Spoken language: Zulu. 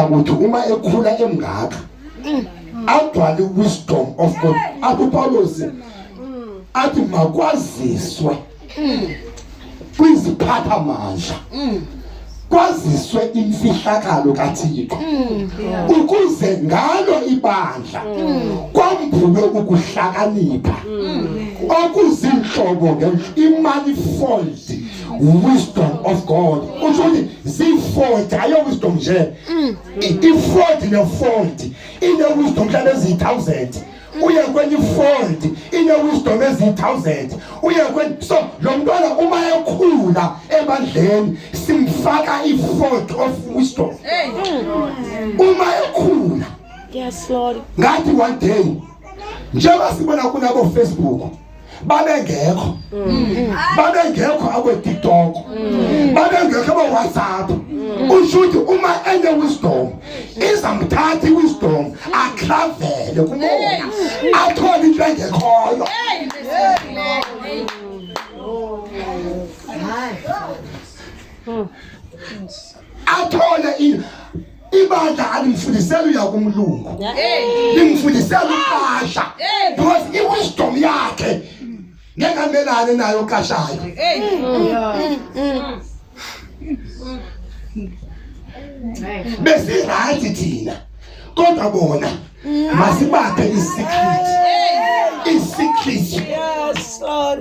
Uyakuthi uma ekhula emngaka agcwale wisdom of God. Athi uPawulos athi makwaziswe kwiziphathamandla kwaziswe imfihlakalo kaThixo ukuze ngalo ibandla kwambulwe ukuhlakanipha okuzinhlobo nge-manifold wisdom of God. Usho ukuthi ziyi-fold, ayo wisdom nje, i-fold ne-fold ine-wisdom mhlawumbe eziyi-1000, uye kwenye ifold ine-wisdom eziyi-1000, uye kwenye. So lo mntwana uma ekhula ebandleni simfaka i-fold of wisdom uma ekhula. Yes, Lord. Ngathi one day njengoba sibona kunabo Facebook, babengekho, babengekho abo TikTok, babengekho abo WhatsApp. Usho ukuthi uma ene wisdom izamthatha iwisdom atravele kumoya athole into engekhoyo. Athole ibandla alimfundisela uya kumlungu, limfundisela uqasha, because iwisdom yakhe ngeke amelane nayo oqashayo. Besirayithi thina, kodwa bona masibaphe isecret, isecret. Yes, Lord.